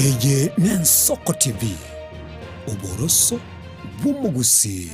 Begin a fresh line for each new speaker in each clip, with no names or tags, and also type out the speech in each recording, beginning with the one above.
Eye n'Ensoko TV, oboroso bw'omogusii.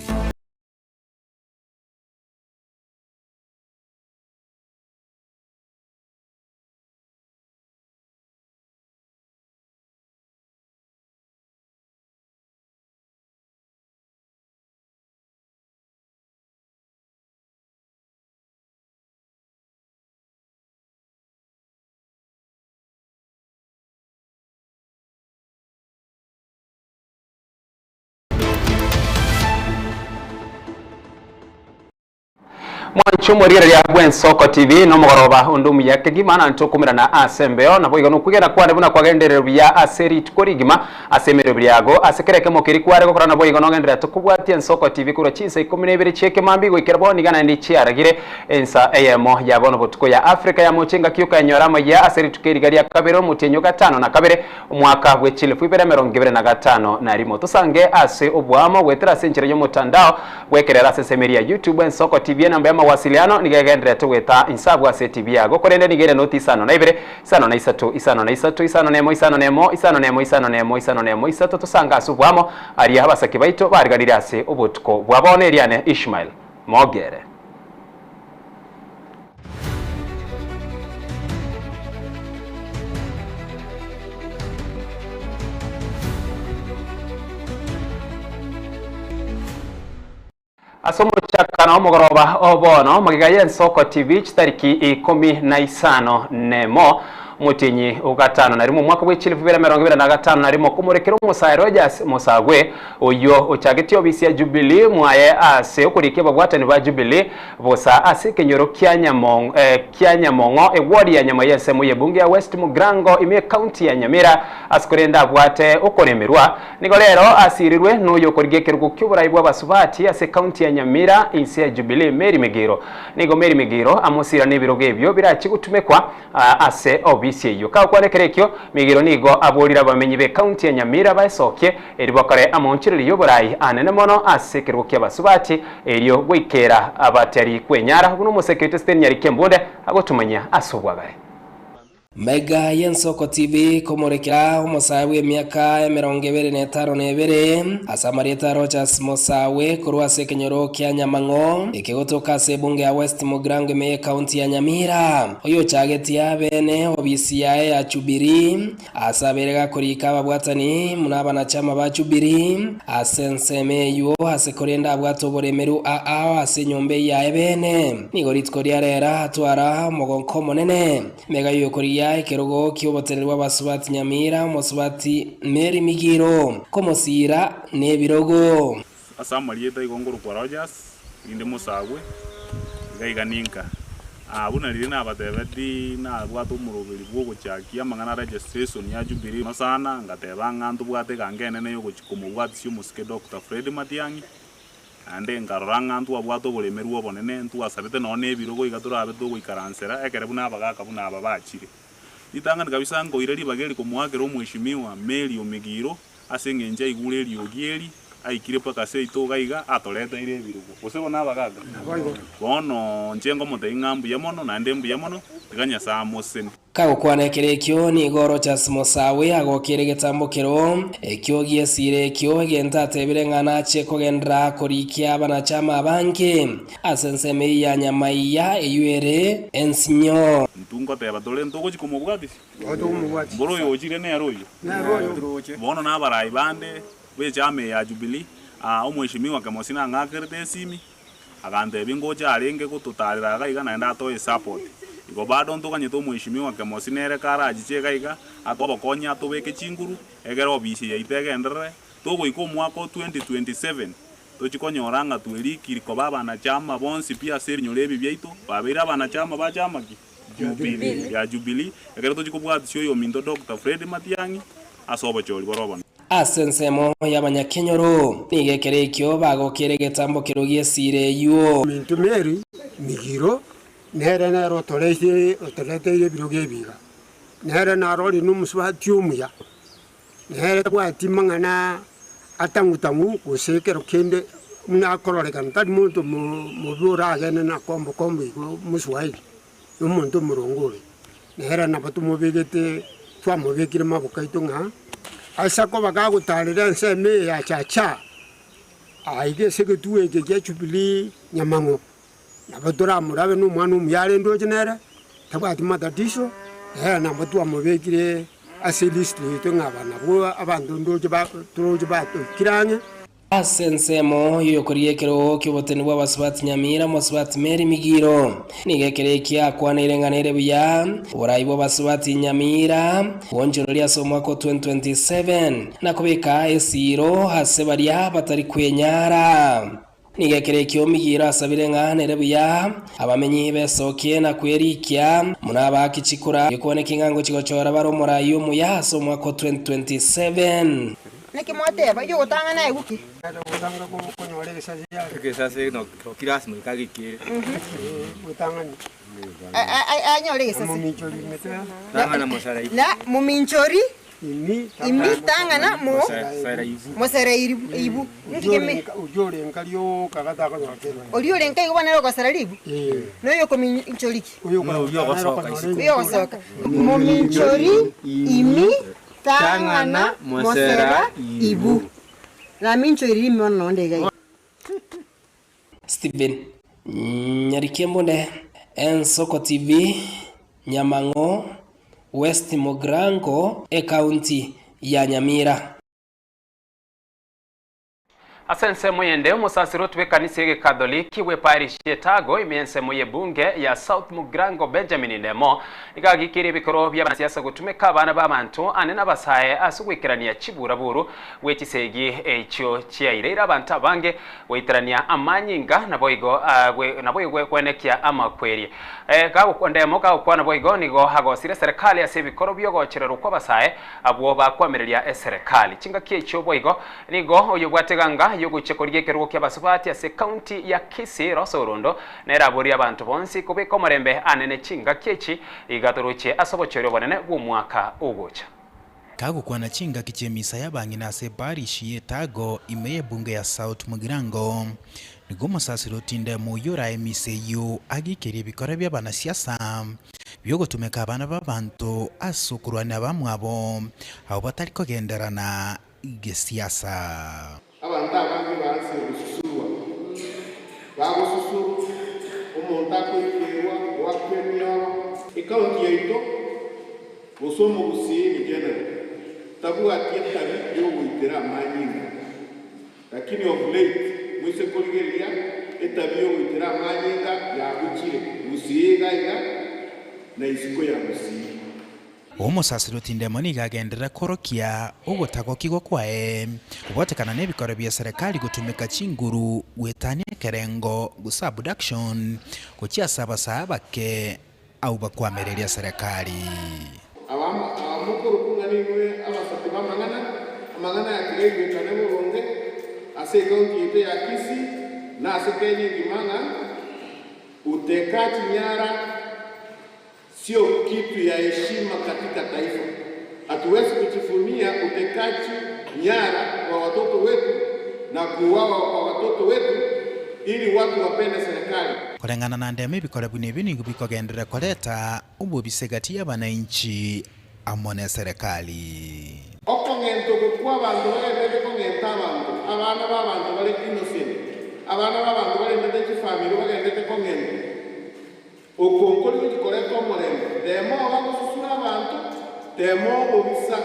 Mwanche omorigereria bw'Ensoko TV nomogoroba onde omuya kegima na ntokomerana ase embeo naboigo nokwegena kwane buna kwagenderere buya ase rituko rigima ase emeroberi yago ase kera ekemo keria kware gokora naboigo nogenderera tokobwatia Ensoko TV korwa chinsa ikomi na ibere chi'ekemambia goikera bono iga naende chiaragire ensa eyemo ya bono botuko ya Africa ya mocha engaki okenyora amayia ase rituko eriga ria kabere omotienyi o gatano na kabere omwaka bwe chilifu ibere emerongo ebere na gatano na rimo. Tosange ase oboamo goetera ase enchera y'omotandao bw'ekerero ase ensemo eria ya YouTube Ensoko TV enamba y'amawasiliano nigo egendererete goeta inse abwo ase etibi yago korende nigo ere noti isano na ibere isano na isato isano na isato isano na emo isano na emo isano na emo isano na emo isano na emo isato tosange ase oboamo aria abasake baito bariganire ase obotuko bwa bono eriane Ishmael Mogere. Ase omochakano omogoroba o bono, magega y'Ensoko TV chitariki ikomi na isano nemo, omotienyi o gatano na rimo omwaka bwe chilifu ibere emerongo ibere na gatano na rimo, komorekera omosae Rogers Mosagwe, oyio ochagetie obisi ya Jubilee mwaye ase okorikia ababwatani ba Jubilee bosa ase ekenyoro kia kia Nyamong'o, eward ya Nyamai ensemo y'ebunge ya West Mugirango ime ekaunti ya Nyamira ase korende abwate okoremerwa. Nigo rero asirirwe noyo okorigia ekerogo ki'oborai bw'abasubati ase ekaunti ya Nyamira inse ya Jubilee Mary Migiro. Nigo Mary Migiro amosira nebirogo ebio birachie gotumekwa Ase obisi eyio. Kagokwana ekero ekio, Migiro nigo aborire abamenyi b'ekaunti ya Nyamira baesokie erio bakore amaonchorerio y'oborai anene mono ase ekerogo ki'abasubati erio goikera abatari kwenyara buna omoseke oito Stephen Nyariki Embunde agotumanyia ase obwagare.
Mega y'Ensoko TV komorekera omosae bw'emiaka emerongo ebere na etano na ebere, ase amarieta a Rodgers Mosawe korwa ase ekenyoro kia Nyamang'o ekegotoka ase ebunge ya West Mugirango ime y'ecounty ya Nyamira. Oyochagetie abene obisi yaye ya Jubilee, ase abeire gakorika ababwatani buna abanachama ba Jubilee ase ensemo eyio, ase korende abwate oboremeru ao ase enyomba eyio yaye bene. Nigo rituko ria rero atwara omogonko omonene. Mega y'okorigia ekerogo ki'oboteneneri bw'abasubati Nyamira, omosubati Mary Migiro, komosiira nebirogo.
Ase amarieta igo nkorokwa Rogers, rinde mosagwe, iga iga ninka. Aa buna riria nabatebetie nabwate omoroberi bw'ogochakia amang'ana a registration ya Jubilee mono sana, ngateba ng'a ntobwate egango enene yogochia komobwatisia omosike Doctor Fred Matiang'i, naende nkarora ng'a ntwabwate oboremerwa obonene, ntwasabete nonye na ebirogo iga torabe togoikaransera ekere buna abagaka buna aba bachire. Ritang'ani kabisa nkoira ribaga eri komoakera omweshimiwa Mary Omigiro, Ase engencho aigure eriogi eri, aikire mpaka seito iga iga, atoreteire ebirogo. Gose bono abagaaka? Bono inche ngomotebia ng'a mbuya mono, naende mbuya mono, tiga Nyasae amosesenie.
Kagokwana ekero ekio, nigo Rodgers Mosawe agokeire egetambokero ekio gi'esiira ekio, egento atebire ng'a nache kogenderera korikia abanachama abange ase ensemo eyio ya Nyamaiya eyio ere ensinyo.
Intwe ngoteba tore ntogochia komobwatisia. Mboro oyo ochire nere oyio. Bono nabarai bande b'echama eye ya Jubilee, omweshimiwa Kemosi nang'akerete esimi, agantebia ngocha arenge gototarera iga iga naende atoe esupport. Igo bado ntoganyete omweshimiwa Kemosi nere karachiche iga iga, atoe obokonyi atobeke chinguru, egere obisi yaito egenderere, togoika omwaka o 2027 tochie konyora ng'a twerikiri koba abanachama bonsi pi ase ebinyoro ebi biaito, babeire abanachama ba chama ki? Jubilee, ya Jubilee, ekero tochia kobwatisia oyominto Doctor Fred Matiang'i ase obochori bore obonene.
Ase ensemo y'abanyakenyoro, nigo ekero ekio bagokeire egetambo keria gi'esiira eyio.
Ominto Mary Migiro nere nere otoreise otoreteire ebirogo ebi iga. Nere narorire nomosubati omuya, nere tabwati mang'ana atang'u-tang'u gose ekero kende buna akororekana tari monto mobe oragende na kombo-kombo igo moswahili, nomonto omoronge ore. Nere nabo tomobegete twamobekire maboko aito ng'a. Ase koba gagotaarera ensemo eye ya Chacha, aiga ase egetuo eke kia Jubilee Nyamang'o, nabo toramorabe nomwana omuya arende oche nere, tabwati matatiso, ee nabo twamobekire ase elist yaito ng'a aba nabwo abanto ndoche ba toroche batoikire ang'e.
Ase ensemo y'oyokorigia ekerogo ki'oboteni bw'abasubati Nyamira, omosubati Mary Migiro, nigo ekero ekio akwaneire ng'a nere buya oborai bw'abasubati Nyamira bwonchorori ase omwaka o 2027 na kobeka esiiro ase baria batari kwenyara. Nigo ekero ekio Migiro asabire ng'a nere buya abamenyi besokie na kwerikia buna abaaki chikura gekwane ki ng'a ngochia gochora bare omorai omuya ase omwaka o 2027.
Naki mwateba, Oyio ogotang'ana aegwe ki?
Gotanga konyora egesasi yare.
Egesasi nokio lasima goika gikere.
Gotang'ani.
Anyore egesasi.
Mominchori imete.
Tang'ana mosera ibu.
Na mominchori
Imi
imi tang'ana mo
Mosera ibu.
mosera ibu. Ninki keme?
Oyio orenka rioka gatakonyora kende.
Oria orenka igo bono nere ogosera ribu? Na oyo okominchori ki?
Oyo
Oyo ogosoka isiko.
Oyo ogosoka. Mominchori imi Tang'ana mosera ibu. Naminchoire ime bono nonde iga iga.
Stephen Nyarikembunde, Ensoko TV, Nyamang'o, West Mugirango, Ekaunti ya Nyamira.
Ase ensemo eyende, omosasiroti bw'ekanisa y'Egekatholiki bw'eparish y'Etago ime y'ensemo y'ebunge ya South Mugirango Benjamin Ndemo nigo agikeirie ebikoro bi'abanasiasa gotumeka abana b'abanto ane n'abasae ase ogoikerania chiburaburu bwe chisegi echio chiaireire abanto abange goiterania amanyinga naboigo naboigo kwenekia amakweri. Ndemo gagokwana boigo nigo agosire eserekari ase ebikoro bi'ogochererwa kw'abasae abwo bakwamireria eserekari. Chingaki echio boigo Nigo oyobwate eganga y'ogochia korigia ekerogo ki'abasubati ase ekaunti ya Kisii, Rosa Orondo, nere aborie abanto bonsi kobeka omorembe anene chingaki echi iga torochie ase obochori obonene bw'omwaka ogocha.
Kagokwana chingaki chi'emisa y'abang'ina ase eparish y'Etago ime y'ebunge ya South Mugirango, nigo omosasiroti Ndemo oyio orae emisa eyio agikerie ebikora bi'abanasiasa biogotumeka abana b'abanto ase okorwania abamwabo abwo batari kogenderana gesiasa.
Abanto abange baansire gosusurwa, bagosusurwa, omonto akoikerwa goakwa emioro. Ekaunti yaito gose omogusii in general tabwati etabi yogoitera amanyinga lakini of late moise korigereria etabi yogoitera amanyinga yagochire gusii iga iga na isiko ya gusii.
Omosasiroti Ndemo nigo agenderera kworokia ogotagokigwa kwaye kobwatekana nebikoro bia serikali gotumeka chinguru goetania ekerengo gose abduction gochia ase abasae abake abwo bakwamereria serikali.
Abamokorokwa ng'a ninwe abasati b'amang'ana, amang'ana aya tiga aigwekane boronge ase ekaunti yaito ya Kisii na ase Kenya engima ng'a utekaji nyara Sio kitu ya heshima katika taifa. Hatuwezi kujivunia utekaji nyara wa watoto wetu na kuuawa kwa watoto wetu ili watu wapende serikali.
Koreng'ana na ndemo ebikore buna ebio nigo bikogenderera koreta obobisa egati y'abanainchi amo neserekari.
Okong'enta oko kw'abanto bagenderete kong'enta abanto, abana b'abanto bare innocent, abana b'abanto barendete chifamiri bagenderete kong'entwa. Oko nkori gochia koreta omorembe, teema obagosusura abanto, teema obobisa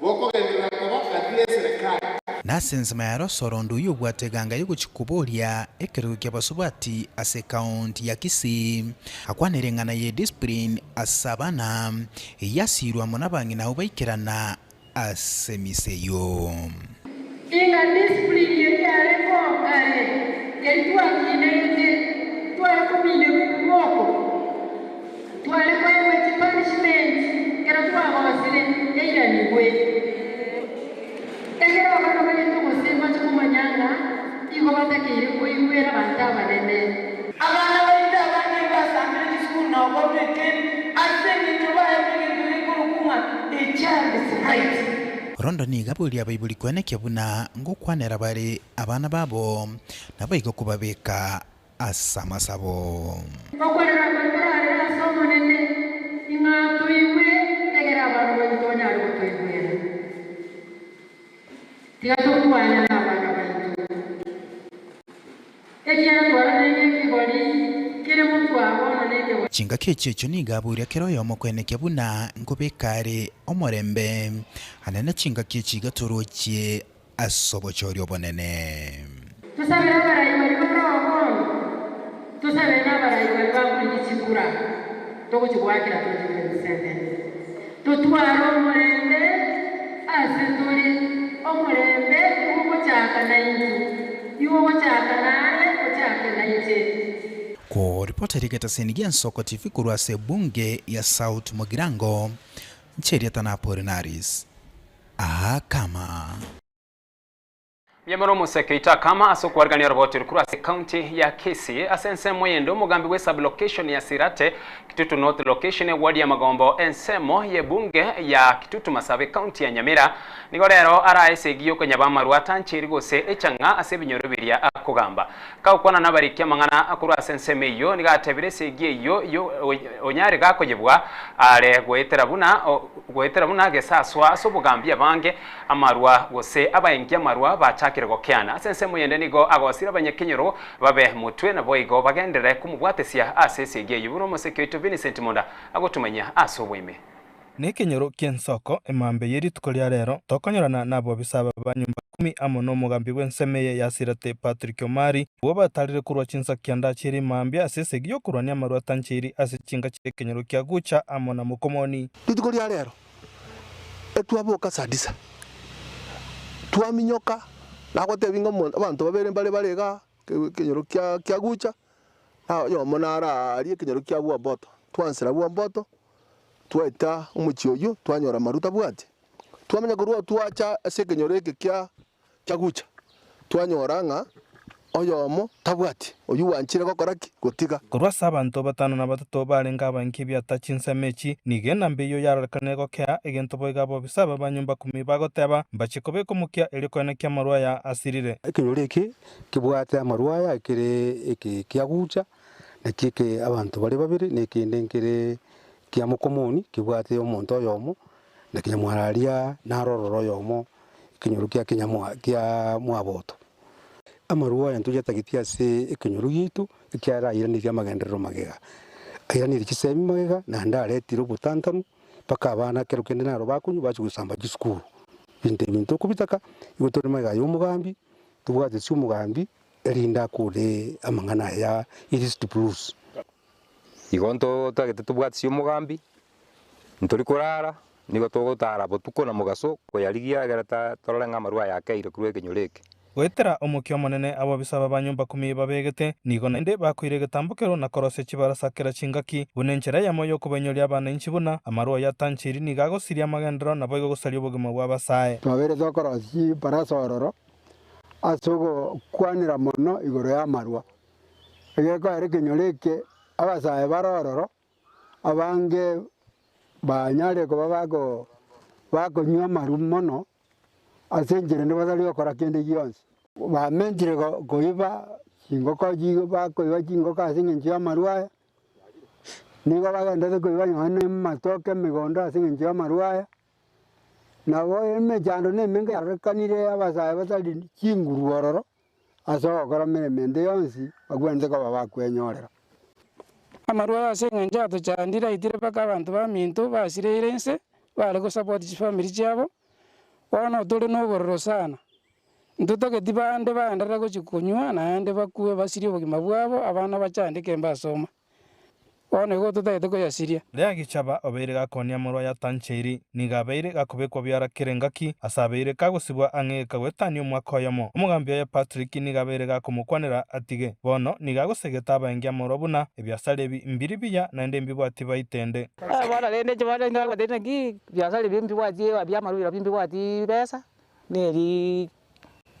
bokogenderera koba gati y'eserekari.
Na ase ensemo ya Rosoro onde oyio obwate eganga y'ogochia koboria ekerogo ki'abasubati ase ekaunti ya Kisii, akwanire eng'ana ye discipline ase abana, eyio asiirwe amo nabang'ina abwo baikerana ase emisa eyio.
Ing'a discipline eria yare kare eri twakinerete, tware kominerwa ebiboko, tware koegwa chipunishment ekero twagosire eiranigwe. Ekero abana baito gose mbache komanya ng'a igo batakeire koigwera abanto abanene.
Abana baito abange mbasambire chisukuru na okorwa ekeene ase engencho baetwe egento gekorokwa ng'a a child's right.
Rondo nigo aboria abaibori kwenekia buna ngokwanera bare abana babo, naboigo kobabeka ase amasabo.
Okorera korarere ase Omonene, ing'a toigwe, egere abana baito banyare gotoigwera. Tiga tokwane nabana baito, ekiagera twarorire ng'a ekegori kere motwe bono nekegori.
Chingaki echio echio nigo aboria kera oyomo kwenekia buna nkobeka are omorembe, anene chingaki echi iga torochie ase obochori obonene.
Tosabere abarai baria bare oo bono, tosabere nabarai baria bakorigia chikura togochia goakera 2027. Totware omorembe ase tore, omorembe igo ogochaka naintwe, igo ogochaka naye ochake nainche.
Koripota egetaseni gi'Ensoko TV korwa ase ebunge ya South Mugirango, Ncherieta na Apolinaris Akama.
Mbuya omoseke oito Akama ase okwarigania oroboti korwa ase ekaunti ya Kisii. Ase ensemo eyende omogambi bwe sub-location ya Sirate, Kitutu North Location, eward ya Magombo ensemo y'ebunge ya Kitutu Masabe ekaunti ya Nyamira nigo rero arae esegi y'okonyaba amarwa atancheri gose echang'a ase ebinyoro biria akogamba. Kagokwana nabariki amang'ana korwa ase ensemo eyio nigo atebire esegi eyio onyare gakoyebwa are goetera buna goetera buna gesaswa ase obogambi abange amarwa gose abaengi amarwa bachakire gokeana. Ase ensemo eyende nigo agosire abanyakenyoro babe motwe naboigo bagenderere komobwatesia ase esegi eyio buna omoseke oito Vincent Monda agotumanyia ase oboime.
Nekenyoro ki'ensoko, emambia ye rituko ria rero, tokonyorana nabobisa aba ba nyomba kumi amo nomogambi bw'ensemo eye ya Sirate Patrick Omari, abwo batarire korwa chinsa kianda chiria mambia ase esegi y'okorwania amarwa atancheiri ase chinka chi'ekenyoro kia Gucha amo na Mokomoni.
Rituko ria rero etwaboka saa tisa, twaminyoka, nagotebia ng'a omonto abanto babere mbare bare igaa ekenyoro kia kia Gucha, na oyomo naro aaria ekenyoro kia Bwamboto, twansera Bwamboto, twaeta omochie oyio, twanyora amaru tabwati. Twamanya korwa oo twacha ase ekenyoro eke kia kia Gucha, twanyora ng'a oyomo tabwati, oyio bwanchire gokora ki? Gotiga.
Korwa ase abanto batano na batato barenge abainki ebiata chinsemo echi, nigo enamba eyio yarorekanire gokea, egento boigo abobisa aba ba nyomba kumi bagoteba, Mbachie kobeka omokia erio koenekia amarwa aya asirire.
Ekenyoro eke kebwate amarwa aya ekere eke kia Gucha, naki eke abanto bare babere, na ekende nkere kia Mokomoni kebwate omonto oyomo, na Kinyamwararia naro ororo oyomo ekenyoro kia Kinyamwa kia Mwaboto. Amarwa aya ntoyatageti ase ekenyoro giaito, ekiagera airaneirie amagenderero magega, airaneirie chisemi magega, naende aretire obotantanu mpaka abana ekero kende naro bakonywa bachia gosamba chisukuru. Ebinto ebi ntokobitaka, igo tore magega ya omogambi, tobwate ase omogambi erinde akore amang'ana aya ya illicit brews.
Igo ntotagete tobwatisie omogambi, ntori korara, nigo togotara botuko na mogaso koyarigia egere torore ng'a amarwa aya akeire korwa ekenyoro eke.
Goetera omokia omonene abobisa aba ba nyomba kumi babegete, nigo naende bakoira egetambokero na korosia chibarasa kera chingaki, buna enchera eyemo y'okobainyoria abanainchi buna amarwa ya tanchiri nigo agosiria amagenderero naboigo gosaria obogima bw'abasae.
Twabeire tokorosia chibarasa ororo ase ogokwanera mono igoro y'amarwa. Egekoera ekenyoro eke abasae bare ororo, abange banyare koba bako bakonywa amarwa mono ase enchera ende batari gokora kende gionsi. Bamentire koiba chingoko bakoiba chingoko ase eng'encho y'amarwa aya, nigo bagenderete koiba nonya na amatoke emegondo ase eng'encho y'amarwa aya. Nabo emechando na emenge yarorekanire abasae batari chinguru ororo, ase ogokora emeremo ende yonsi bagwenerete koba bakwenyorera.
Amarwa aya ase eng'encho atochandire aitire mpaka abanto baminto basireire inse, bare gosupport chifamiri chiabo, bono tore na obororo sana. Ntotageti bande baenderere gochia konywa naende bakwe basirie obogima bwabo, abana bachandeke mbasoma. Bono igo totagete koyasiria.
Riria Gichaba obeire gakonia amorwa ya Tancheiri, nigo abeire gakobekwa biara kera engaki, ase abeire kagosibwa ang'e egeka goetania omwaka oyomo. Omogambi oye Patrick nigo abeire gakomokwanera atige. Bono nigo agosegeta abaengi amorwa buna, ebiasara ebi mbiri biya naende mbibwati baitende.
Bono rende inche bono nkagotebi naki biasara ebi mbibwati ebiamarwa ebi mbibwati besa, neri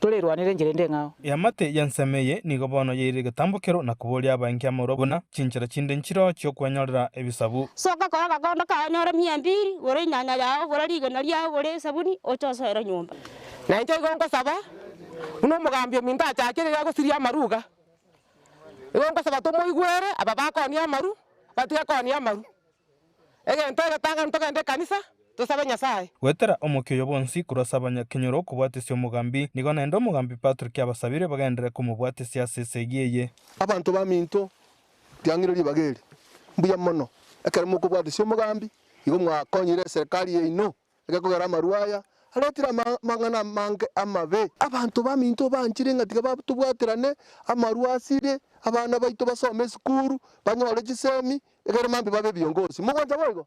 Torerwanere enchera ende eng'ao.
Eamate y'ensemo eye nigo bono yairire egetambokero na koboria abaengi amorwa buna chinchera chinde nchireo chi'okwenyorera ebisabu.
Soka kora agakondo kao onyore mia mbiri, gora enyanya yao, gora rigena riao, gora esabuni, oche osoere nyomba.
Na inche igo ngosaba, buna omogambi ominto achakire iga agosiria amaru iga, igo ngosaba tomoigwere aba bakoonia amaru, batige koonia amaru. Egento egetang'ani togende ekanisa. Tosabe Nyasae.
Goetera omokia oyo bwonsi korwa ase abanyakenyoro okobwatesia omogambi, nigo naende omogambi Patrick abasabire bagenderere komobwatesia ase esegi eye.
Abanto baminto, tiang'ire ribaga eri, mbuya mono ekero mokobwatesia omogambi, igo mwakonyire eserekari yaino egekogera amarwa aya aretire amang'ana amange amabe. Abanto baminto banchire ng'a tiga tobwaterane amarwa asire, abana baito basome esukuru, banyore chisemi, Ekero mambia babe ebiongosi. Mogwancha boigo?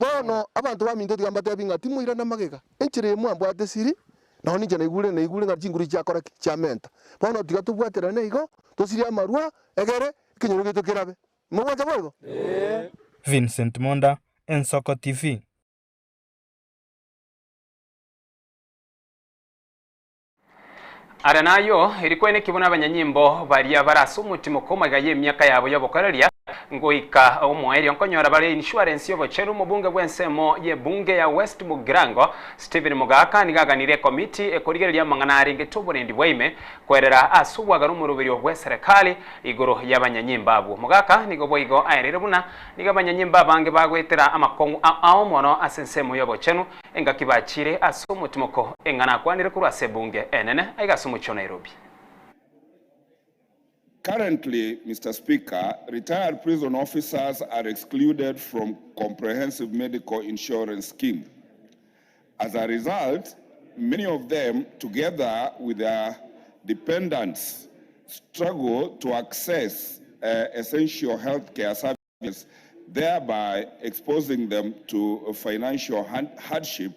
Bono abanto baminto tiga mbatebi ng'a timoirana magega, enchera eye mwambwate siri, nonye ninche naigure naigure ng'a chinguru echi chiakora ki? Chiamenta. Bono tiga tobwaterane igo, tosirie amarwa, egere ekenyoro giaito kerabe. Mogwancha boigo?
Vincent Monda, Ensoko TV.
Aria nayio, rikweneki buna abanyanyimbo baria bare ase omotimoko magega y'emiaka yabo y'obokoreria, ngoika omoerio nkonyora bare insurance y'obochenu omobunge bw'ensemo y'ebunge ya West Mugirango, Stephen Mogaka nigo aganirie ekomiti ekorigereria amang'ana arengete oborendi bwa ime koerera ase obwagare omoroberio bw'eserekari igoro y'abanyanyimbo abwo. Mogaka nigo boigo aereire buna nigo abanyanyimbo abange bagoetera amakong'u ao mono ase ensemo y'obochenu Engaki bachiire ase omotimoko eng'ana akwanire korwa ase ebunge enene aiga ase omochie o Nairobi.
Currently, Mister Speaker, retired prison officers are excluded from comprehensive medical insurance scheme. As a result, many of them, together with their dependents, struggle to access uh, essential healthcare services, thereby exposing them to financial hardship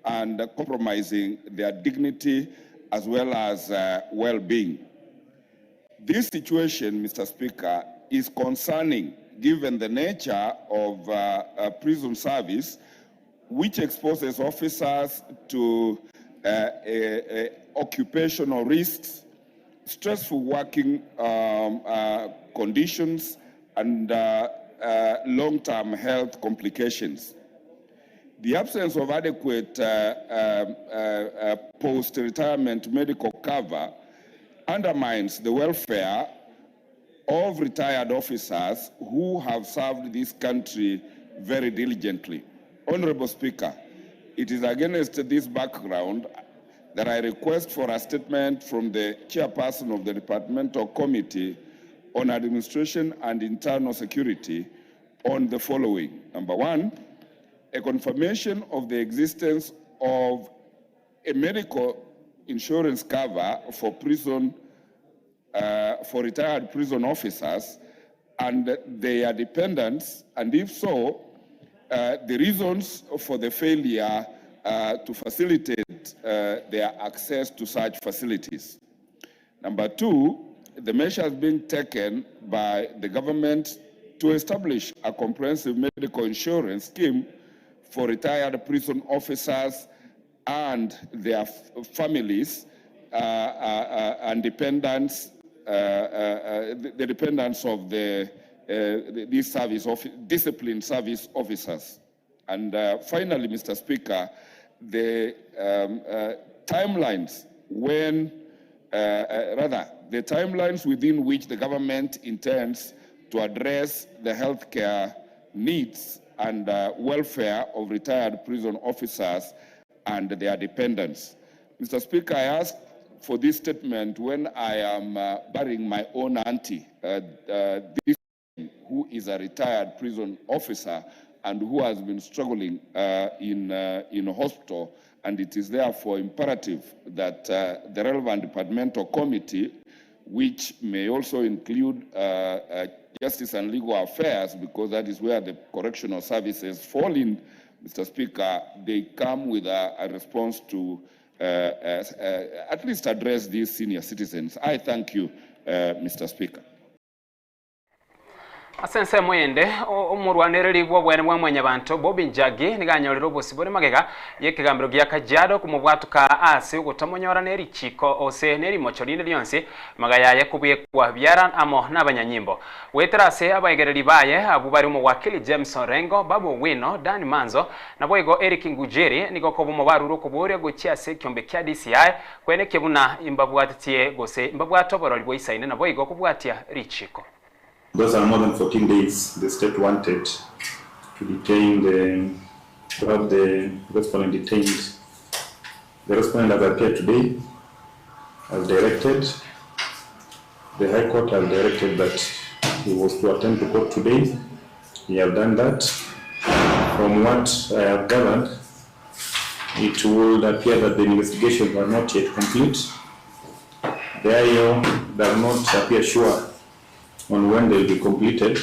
and compromising their dignity as well as uh, well-being. This situation, Mr. Speaker, is concerning given the nature of uh, uh, prison service, which exposes officers to uh, occupational risks, stressful working um, uh, conditions, and uh, uh, long-term health complications. The absence of adequate uh, um, uh, uh, post-retirement medical cover undermines the welfare of retired officers who have served this country very diligently. Honorable Speaker, it is against this background that I request for a statement from the chairperson of the Departmental Committee on Administration and Internal Security on the following. Number one, a confirmation of the existence of a medical insurance cover for prison uh, for retired prison officers and their dependents, and if so, uh, the reasons for the failure uh, to facilitate uh, their access to such facilities. Number two, the measures being taken by the government to establish a comprehensive medical insurance scheme for retired prison officers and their families uh, uh, uh, and dependents, the, the dependents of the, these service of, disciplined service officers. And finally, Mr. Speaker, the um, timelines when, rather, the timelines within which the government intends to address the healthcare needs and uh, welfare of retired prison officers and their dependents. Mr. Speaker, I ask for this statement when I am uh, burying my own auntie, uh, uh, this who is a retired prison officer and who has been struggling uh, in, uh, in hospital. And it is therefore imperative that uh, the relevant departmental committee, which may also include uh, uh, justice and legal affairs, because that is where the correctional services fall in, Mr. Speaker, they come with a, a response to uh, uh, uh, at least address these senior citizens. I thank you, uh, Mr. Speaker.
Ase ensemo ende, omorwanereri bw'obwene bwa Mwanyabanto, Bobby Njagi, nigo anyorire obosibore magega y'ekegambero gia Kajiado komobwatoka ase ogotamonyora nerichiko gose nerimocho rinde rionsi magega yaye kobekwa biara amo nabanyanyimbo. Goetera ase abaegereri baye abwo bare omowakili James Orengo, Babu Owino, Dan Manzo, naboigo Eric Ngujiri nigo koba omobarure okoboria gochia ase ekiombe kia DCI kwenekia buna imbabwatetie gose imbabwate oborori bwaisaine naboigo kobwatia richiko.
Those are more than 14 days the state wanted to detain the to have the respondent detained. The respondent has appeared today as directed. The High Court has directed that he was to attend to court today. He have done that. From what I have gathered, it would appear that the investigations are not yet complete. The IO does not appear sure on when they will be completed.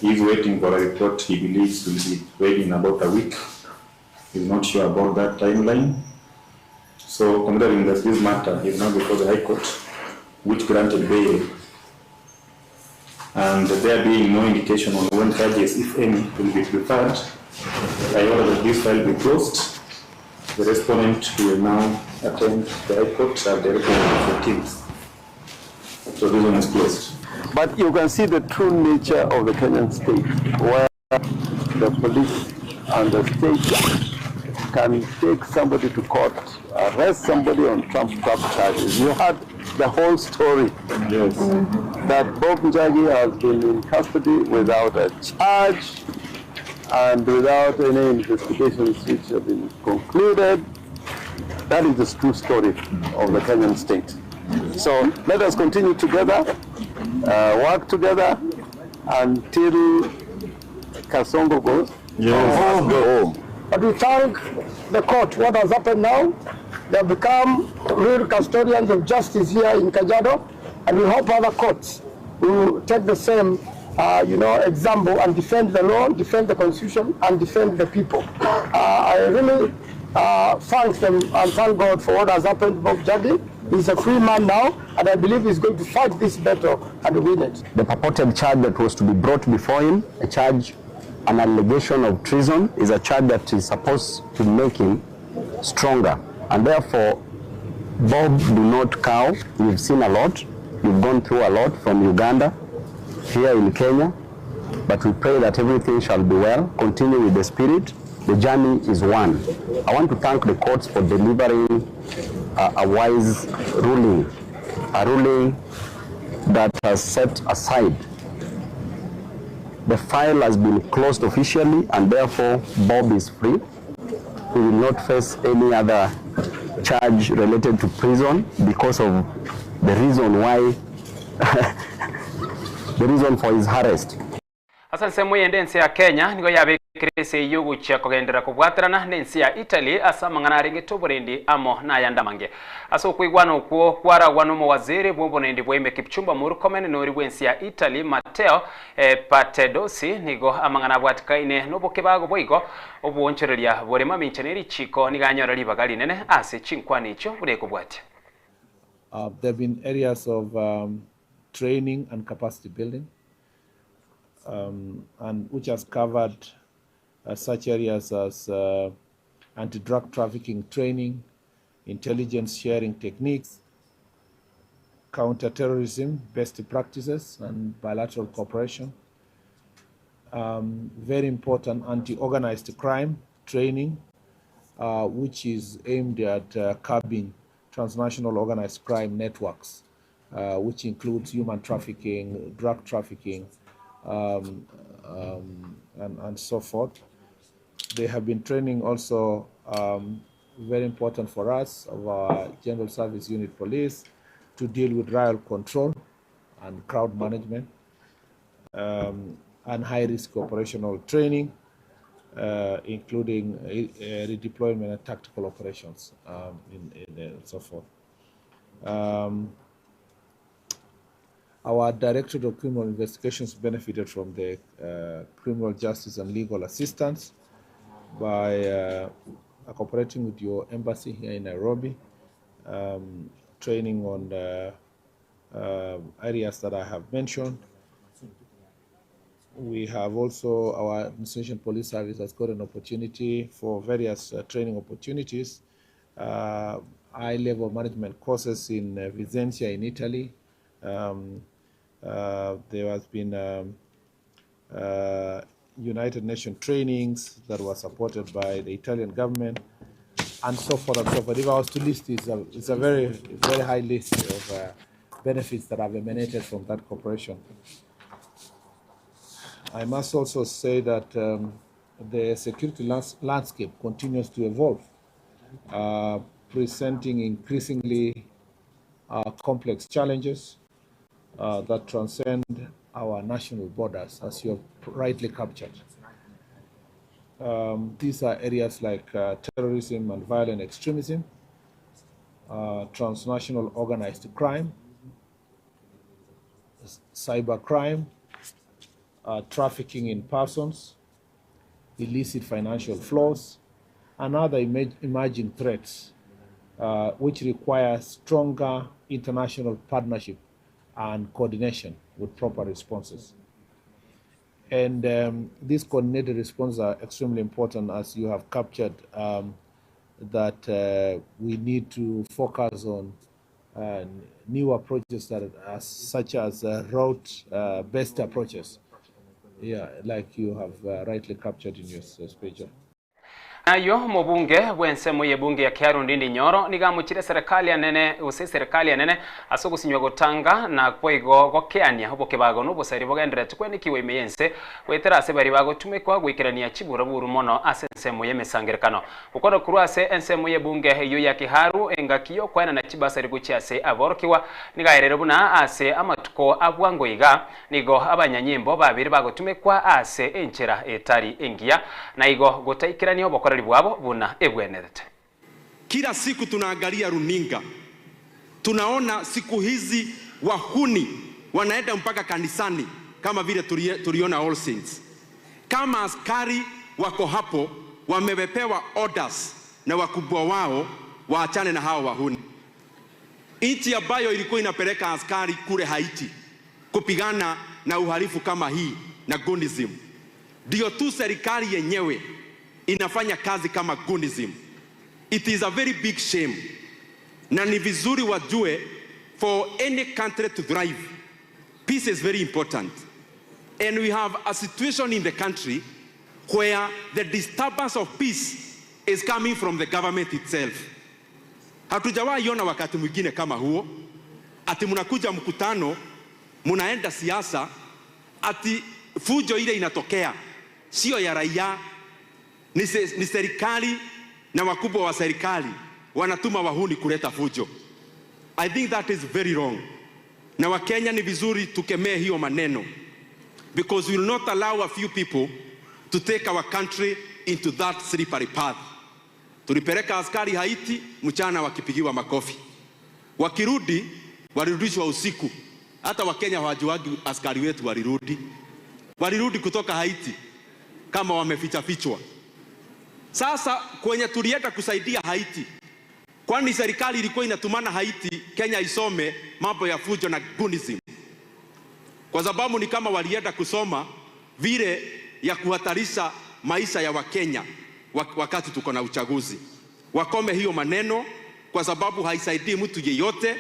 He is waiting for a report he believes will be ready in about a week. He's not sure about that timeline. So considering that this matter is now before the High Court, which granted bail, and there being no indication on when charges, if any, will be preferred, I order that this file be closed. The respondent will now attend the High Court at the on the 14th. So this one is closed.
But you can see the true nature of the Kenyan state, where the police and the state can take somebody to court, arrest somebody on Trump trap charges. You had the whole story.
Yes.
That Bob Njagi has been in custody without a charge and without any investigations which have been concluded. That is the true story of the Kenyan state. So let us continue together, work together until Kasongo goes.
Yes.
Home.
But we thank the court. What has happened now, they have become real custodians of justice here in Kajiado, and we hope other courts will take the same, example and defend the law, defend the constitution, and defend the people. I really thank them and thank God for what has happened to Bob Njagi. He's a free man now, and I believe he's going to fight this battle and win it.
The purported charge that was to be brought before him, a charge, an allegation of treason, is a charge that is supposed to make him stronger. And therefore, Bob, do not cow. You've seen a lot. You've gone through a lot from Uganda, here in Kenya. But we pray that everything shall be well. Continue with the spirit. The journey is one. I want to thank the courts for delivering a wise ruling, a ruling that has set aside. The file has been closed officially, and therefore Bob is free. He will not face any other charge related to prison because of the reason why, the reason for his arrest.
Ase ensemo eyende ense ya Kenya nigo yabekire ase eyio ogochia kogenderera kobwaterana na ense ya Italy ase amang'ana arengete oborendi amo na ayande amange. Ase okoigwana okwo kwaragwa na omowaziri bwa oborendi bwa ime Kipchumba Murkomen na oria bwa ense ya Italy Matteo Piantedosi nigo amang'ana abwatikaine na obokebago boigo obwoonchoreria bore mamincha na erichiko nigo anyore ribaga rinene ase chinkwana echio buna ekobwatia.
There have been areas of training and capacity building, and which has covered such areas as anti-drug trafficking training, intelligence sharing techniques, counter-terrorism best practices, and bilateral cooperation. Very important anti-organized crime training, which is aimed at curbing transnational organized crime networks, which includes human trafficking, drug trafficking, and so forth. They have been training also, very important for us, of our General Service Unit Police, to deal with riot control and crowd management, and high-risk operational training, including redeployment and tactical operations, and so forth. Our Directorate of Criminal Investigations benefited from the criminal justice and legal assistance by cooperating with your embassy here in Nairobi, training on the areas that I have mentioned. We have also, our Administration Police Service has got an opportunity for various training opportunities, high-level management courses in Vicenza in Italy. There has been United Nations trainings that were supported by the Italian government, and so forth and so forth. If I was to list, it's a very, very high list of benefits that have emanated from that cooperation. I must also say that The security landscape continues to evolve, presenting increasingly complex challenges that transcend our national borders, as you have rightly captured. Um, these are areas like terrorism and violent extremism, transnational organized crime, cybercrime, trafficking in persons, illicit financial flows, and other emerging threats, which require stronger international partnership and coordination with proper responses. And these coordinated responses are extremely important, as you have captured, that we need to focus on new approaches that are such as route-based approaches. Yeah, like you have rightly captured in your speech.
Nayio omobunge bw'ensemo y'ebunge ya Kiaru Ndindi Nyoro nigo amochire eserekari enene gose eserekari enene ase ogosinywa gotanga na boigo gokeania obokebago na obosari bogendererete kwenekigwa ime y'ense goetera ase baria bagotumekwa goikerania chiburaburu mono ase ensemo y'emesangerekano. Gokwana korwa ase ensemo y'ebunge eyio ya Kiharu engaki y'okoenana chibasari gochia ase aborokigwa nigo aerire buna ase amatuko a bwango iga Nigo abanyanyimbo babere bagotumekwa ase enchera etari engiya, na igo gotaikerania obokoreri bwabo buna ebwenerete.
Kila siku tunaangalia runinga, tunaona siku hizi wahuni wanaenda mpaka kanisani kama vile tuliona All Saints. Kama askari wako hapo wamepewa orders na wakubwa wao waachane na hao wahuni. Nchi ambayo ilikuwa inapeleka askari kule Haiti kupigana na uhalifu kama hii na gunism, ndio tu serikali yenyewe inafanya kazi kama gunism. It is a very big shame, na ni vizuri wajue, for any country to thrive, peace is very important. And we have a situation in the country where the disturbance of peace is coming from the government itself. Hatujawahi ona wakati mwingine kama huo, ati mnakuja mkutano, mnaenda siasa, ati fujo ile inatokea sio ya raia, ni serikali na wakubwa wa serikali wanatuma wahuni kuleta fujo. I think that is very wrong. Na Wakenya ni vizuri tukemee hiyo maneno, because we will not allow a few people to take our country into that slippery path. Tulipeleka askari Haiti mchana wakipigiwa makofi, wakirudi walirudishwa usiku. Hata Wakenya hawajuagi askari wetu walirudi, walirudi kutoka Haiti kama wameficha fichwa. Sasa kwenye tulienda kusaidia Haiti, kwani serikali ilikuwa inatumana Haiti Kenya isome mambo ya fujo na gunism, kwa sababu ni kama walienda kusoma vile ya kuhatarisha maisha ya Wakenya wakati tuko na uchaguzi. Wakome hiyo maneno, kwa sababu haisaidii mtu yeyote,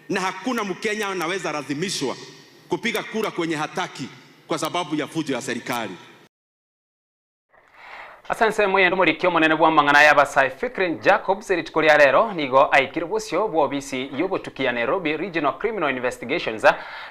na hakuna Mkenya anaweza lazimishwa kupiga kura kwenye hataki kwa sababu ya fujo ya serikali.
Ase ensemo eyende omoriki omonene bw'amang'ana y'abasae Fikrin Jacobs rituko ria rero nigo aikire bosio bw'obisi y'obotuki ya Nairobi Regional Criminal Investigations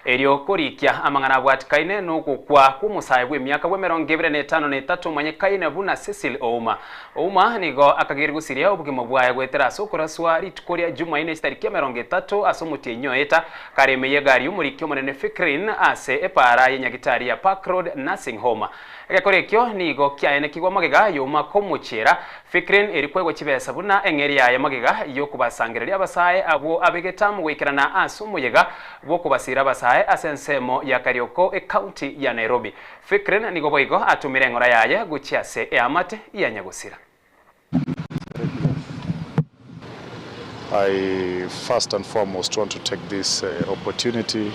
erio korikia amang'ana abwatikaine nogokwa kw'omosae bw'emiaka bw'emerongo ebere na etano na etato omanyekaine buna Cecil Ouma. Ouma nigo akageire gosiria obogima bwaye goetera ase okoraswa rituko ria Jumaine chitariki emerongo etato ase omotienyi oeta kare ime y'egari y'omoriki omonene Fikrin ase epaara ye nyagitari ya Park Road Nursing Home. Egekora ekio nigo kiaenekigwa magega y'Ouma komochiera Fikrin eri kwegwa chibesa buna eng'eria yaye magega y'okobasangereria abasae abwo abegetamu goikerana ase omoyega bw'okobasira abasae ase ensemo ya Karioko ecounty ya Nairobi. Fikrin nigo boigo atomire eng'ora yaye gochia ase eamate ya nyagosira.
I first and foremost want to take this opportunity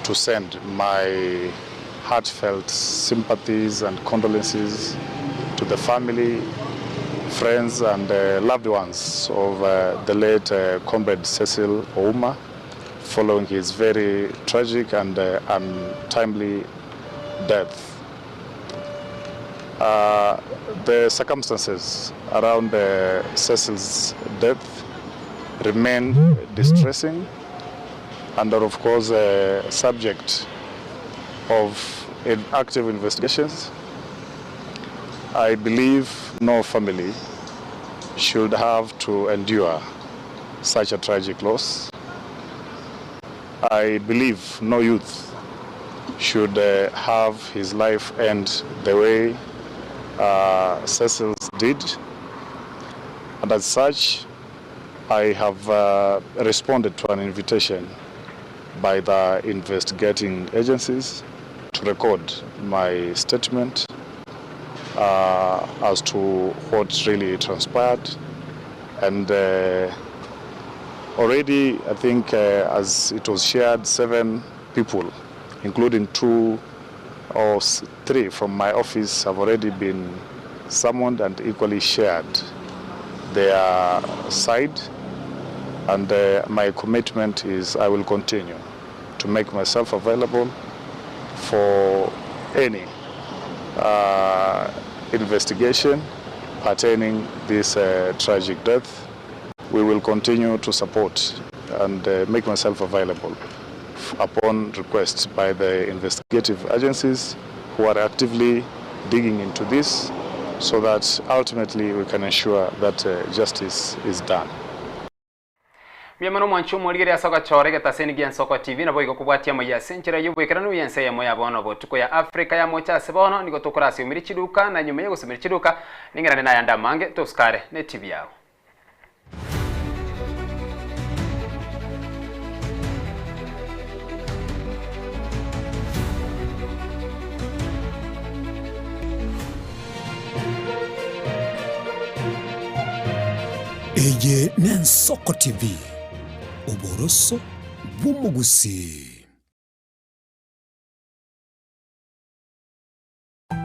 to send my heartfelt sympathies and condolences to the family, friends and loved ones of the late Comrade Cecil Ouma following his very tragic and untimely death. The circumstances around Cecil's death remain distressing and are of course subject of active investigations. I believe no family should have to endure such a tragic loss. I believe no youth should uh, have his life end the way uh, Cecil's did. And as such, I have uh, responded to an invitation by the investigating agencies to record my statement uh, as to what really transpired. And uh, already, I think, uh, as it was shared, seven people, including two or three from my office, have already been summoned and equally shared their side. And uh, my commitment is I will continue to make myself available for any uh, investigation pertaining this uh, tragic death. We will continue to support and uh, make myself available upon request by the investigative agencies who are actively digging into this so that ultimately we can ensure that uh, justice is done.
Mbuya mono omwanchi omorigereria ase ogochora egetaseni gia Ensoko TV naboigo kobwatia amaiyo ase enchera y'oboikeranu y'ense eyemo ya bono botuko ya Africa ya mocha ase bono nigo tokorasiomeri chiduka na nyuma y'ogosomeria chiduka ning'erane nayande amange tosikare ne TV yao.
Eye n'Ensoko TV, oboroso bw'omogusii.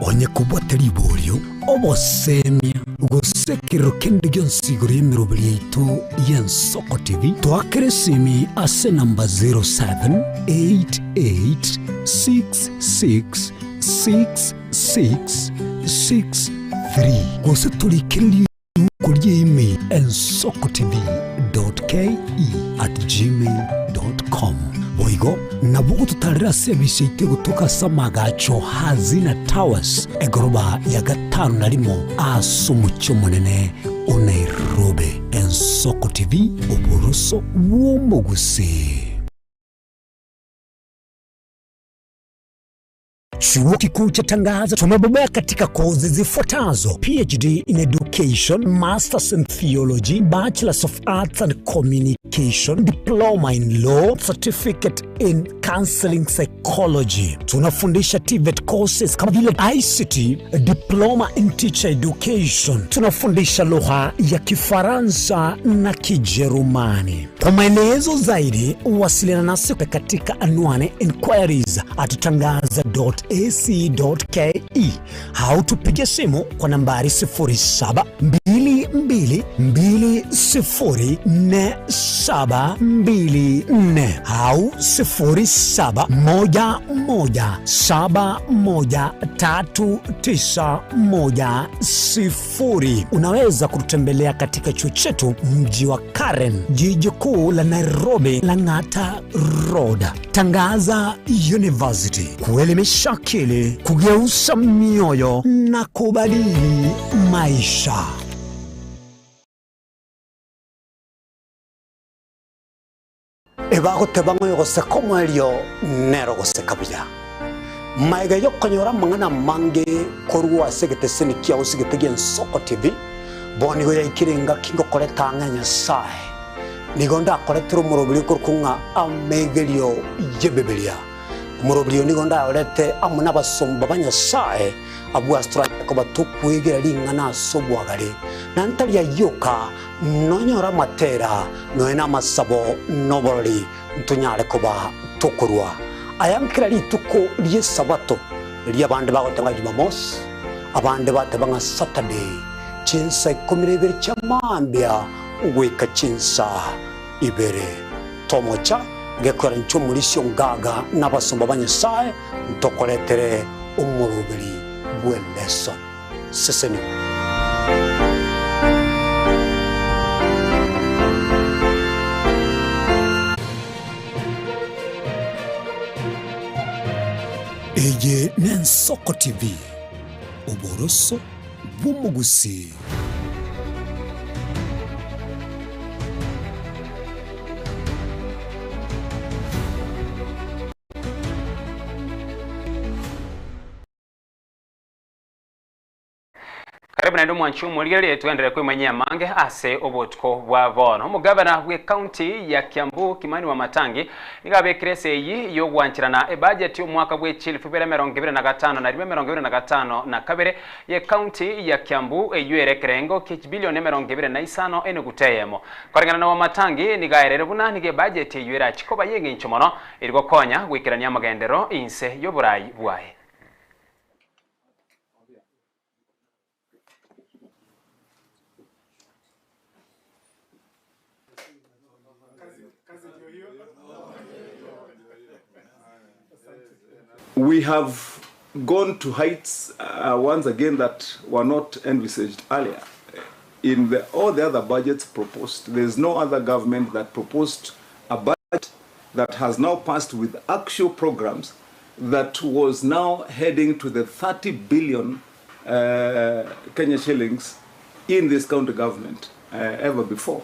Onye kobwate riborio, obosemia, gose ekerero kende gionsi igoro y'emeroberi yaito y'Ensoko TV, toakere esimi ase enamba 0788666663 gose torikererie Riuko ri'email ensokotv.ke@gmail.com. Boigo nabo ogototarera ase ebisa yaito egotoka ase amagacho Hazina Towers, egoroba ya gatano na rimo ase omochie omonene o Nairobi. Ensoko TV, oboroso bw'omogusii. Chuo Kikuu cha Tangaza tumebobea katika kozi zifuatazo: PhD in Education, Masters in Theology, Bachelors of Arts and Communication, Diploma in Law, Certificate in Counseling Psychology. Tunafundisha TVET courses kama vile ICT, Diploma in Teacher Education. Tunafundisha lugha ya Kifaransa na Kijerumani. Kwa maelezo zaidi, wasiliana nasi katika anwani inquiries at tangaza.ac.ke au tupige simu kwa nambari 0722204724 au 0711713910. Unaweza kututembelea katika chuo chetu mji wa Karen, jiji kuu la Nairobi, Lang'ata Road. Tangaza University, kuelimisha akili, kugeuza mioyo na kubadili maisha. Ebagoteba ng'a oyogoseka omoerio nere ogoseka buya. Magega y'okonyora amang'ana amange korwa ase egeteseni kiao ase egete gi'Ensoko TV, bono nigo yaikire engaki ngokoreta ang'e Nyasae. Nigo ndakoretere omoroberi okorokwa ng'a Amegerio y'Ebibilia. Omoroberi oyo nigo ndayorete amo nabasomba ba Nyasae, abwo ase toranyare koba tokwegera ring'ana ase obwagare, na ntari ayio oka, Nonyore amatera, nonya namasabo, na oborori, ntonyare koba tokorua aya nkera rituko ri'Esabato, riria abande bagoteba ng'a Jumamosi, abande bateba ng'a Saturday, chinsa ikomi na ibere chia mambia goika chinsa ibere. Tomocha gekoera inche omorisia ongaga na abasomba ba Nyasae, ntokoretere omoroberi bw'elesson. Sesenigwa. Eye n'Ensoko TV, oboroso. bw'omogusii.
Karibu naende omwanchi omorigereria tugenderere kwemanyia amange ase obotuko bwa bono. Omogavana bwe county ya Kiambu Kimani Wamatangi nigo abekire esegi y'ogwancherana ebudget y'omwaka bwe chilifu ibere emerongo ebere na gatano na rimo emerongo ebere na gatano na kabere ye county ya Kiambu eyio ere ekerengo kie chibilioni emerongo ebere na isano enuguta eyemo. Koreng'ana na Wamatangi nigo aerere buna nigo ebudget eyio erachi koba y'eng'encho mono eri gokonya goikerania amagenderero inse y'oborai bwaye.
We have gone to heights uh, once again that were not envisaged earlier. In the, all the other budgets proposed, there is no other government that proposed a budget that has now passed with actual programs that was now heading to the 30 billion uh, Kenya shillings in this county government uh, ever before.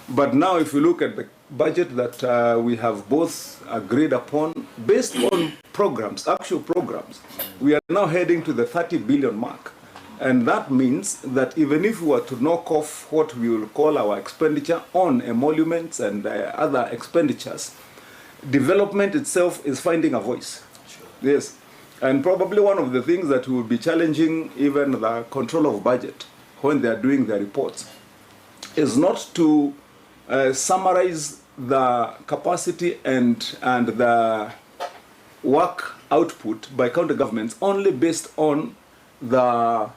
But now, if you look at the budget that uh, we have both agreed upon, based on programs, actual programs, we are now heading to the 30 billion mark. And that means that even if we were to knock off what we will call our expenditure on emoluments and uh, other expenditures, development itself is finding a voice. Sure. Yes. And probably one of the things that will be challenging even the control of budget when they are doing their reports is not to uh, summarize the capacity and, and the work output by county governments only based on the uh,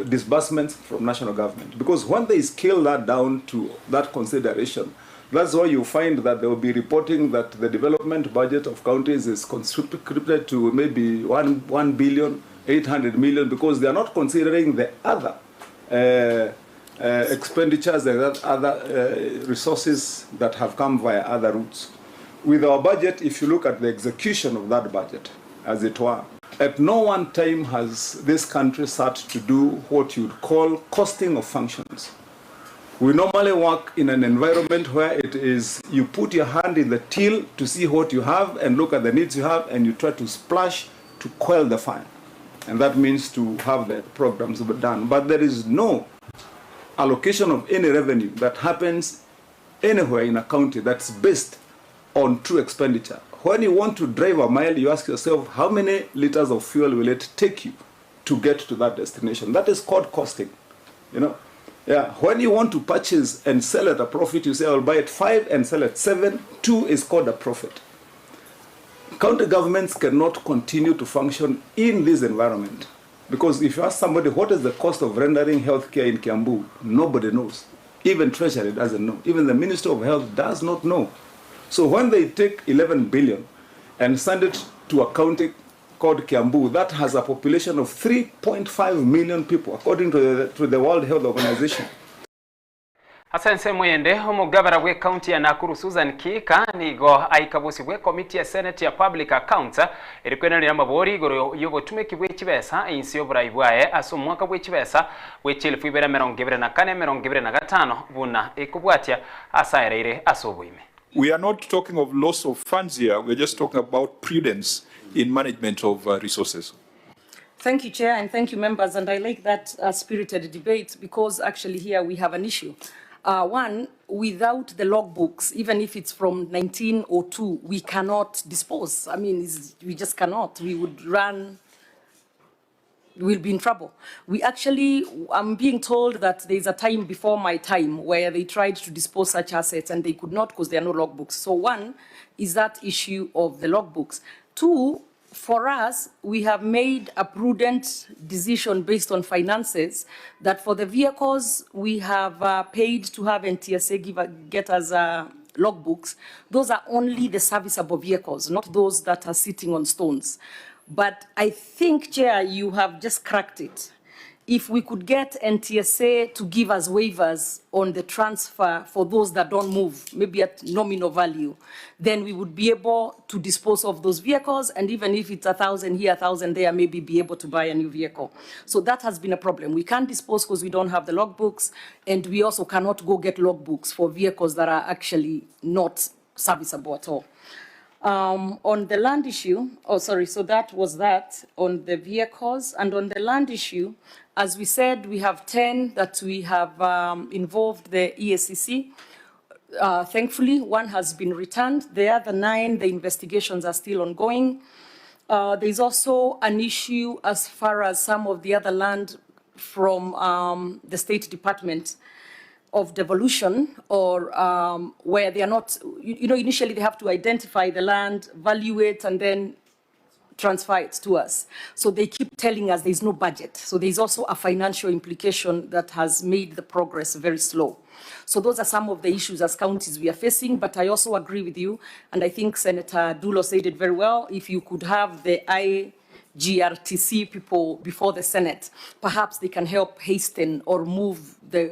disbursements from national government. Because when they scale that down to that consideration, that's why you find that they will be reporting that the development budget of counties is conscripted to maybe 1, 1 billion, 800 million, because they are not considering the other uh, uh, expenditures and other uh, resources that have come via other routes. With our budget, if you look at the execution of that budget, as it were, at no one time has this country sought to do what you'd call costing of functions. We normally work in an environment where it is you put your hand in the till to see what you have and look at the needs you have and you try to splash to quell the fire. And that means to have the programs done. But there is no allocation of any revenue that happens anywhere in a county that's based on true expenditure. When you want to drive a mile, you ask yourself, how many liters of fuel will it take you to get to that destination? That is called costing. You know, yeah. When you want to purchase and sell at a profit, you say, I'll buy at five and sell at seven. Two is called a profit. County governments cannot continue to function in this environment. Because if you ask somebody what is the cost of rendering healthcare in Kiambu, nobody knows. Even Treasury doesn't know. Even the Minister of Health does not know. So when they take 11 billion and send it to a county called Kiambu that has a population of 3.5 million people, according to the, to the World Health Organization.
Ase ensemo ende, omogavana bwe county ya Nakuru Susan Kihika nigo aika bosio bwe committee ya Senate ya Public Accounts eri kwenerera amabori igoro y'obotumeki bwe chibesa inse y'oborai bwaye ase omwaka bwe chibesa bwe chielfu ibere emerongo ebere na kane emerongo ebere na gatano buna ekobwatia ase aereire ase oboime.
We are not talking of loss of funds here, we're just talking about prudence in management of uh, resources.
Thank you, Chair, and thank you, members. And I like that uh, spirited debate because actually here we have an issue. Uh, one, without the logbooks, even if it's from 1902, we cannot dispose. I mean, we just cannot. We would run we'll be in trouble. We actually, I'm being told that there's a time before my time where they tried to dispose such assets and they could not because there are no logbooks. So one is that issue of the logbooks. Two, for us, we have made a prudent decision based on finances that for the vehicles we have uh, paid to have NTSA give, get us uh, logbooks, those are only the serviceable vehicles, not those that are sitting on stones. But I think, Chair, you have just cracked it. If we could get NTSA to give us waivers on the transfer for those that don't move, maybe at nominal value, then we would be able to dispose of those vehicles, and even if it's 1,000 here, 1,000 there, maybe be able to buy a new vehicle. So that has been a problem. We can't dispose because we don't have the logbooks, and we also cannot go get logbooks for vehicles that are actually not serviceable at all. On the land issue, oh, sorry, so that was that on the vehicles. And on the land issue, as we said, we have 10 that we have involved the EACC. Thankfully, one has been returned. The other 9, the investigations are still ongoing. There's also an issue as far as some of the other land from the State Department of devolution, or where they are not, you know, initially they have to identify the land, value it, and then transfer it to us. So they keep telling us there's no budget. So there's also a financial implication that has made the progress very slow. So those are some of the issues as counties we are facing, but I also agree with you, and I think Senator Dulo said it very well, if you could have the IGRTC people before the Senate, perhaps they can help hasten or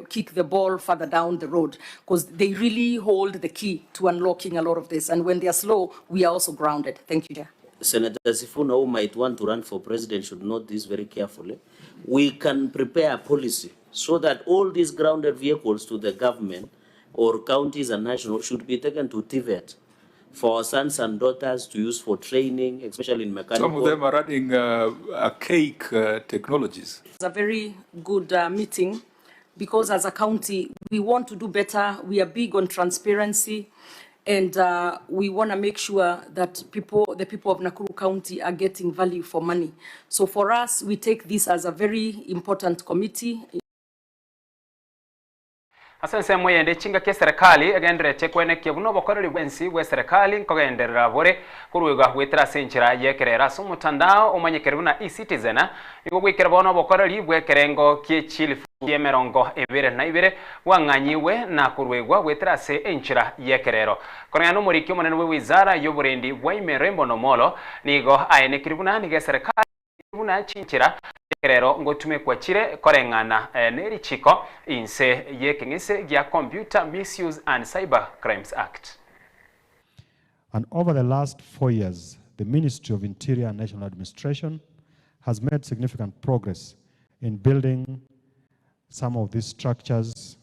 kick the ball further down the road, because they really hold the key to unlocking a lot of this. And when they are slow, we are also grounded. Thank you, Chair.
Senator Sifuna, who might want to run for president, should note this very carefully. We can prepare a policy so that all these grounded vehicles to the government or counties and national should be taken to TVET for our sons and daughters to use for training, especially in mechanical.
Some of them are running archaic technologies.
It's a very good meeting, because as a county, we want to do better. We are big on transparency, and we want to make sure that the people of Nakuru County are getting value for money. So for us, we take this as a very important committee.
Asante mwende chinga kia serikali agenderete kwenekia buno bokoreri bwensi bwe serikali nkogenderera bore kuruga gwetera senchira yekerera so mutandao omanyekere buna e-citizen nigo gwikera bono bokoreri bwekerengo kie chilifu emerongo ebere na ibere wang'anyiwe na kurwegwa gwetera se enchira yekerero koreng'ana n'omoriki omonene bwe wizara y'oborendi bwa Imerembo Nomolo nigo aenekiri buna nigo serikali buna chinchira kerero ngotume kwa chire koreng'ana nerichiko inse yekeng'ese gya Computer Misuse and Cyber Crimes Act.
And over the last 4 years, the Ministry of Interior and National Administration has made significant progress in building some of these structures,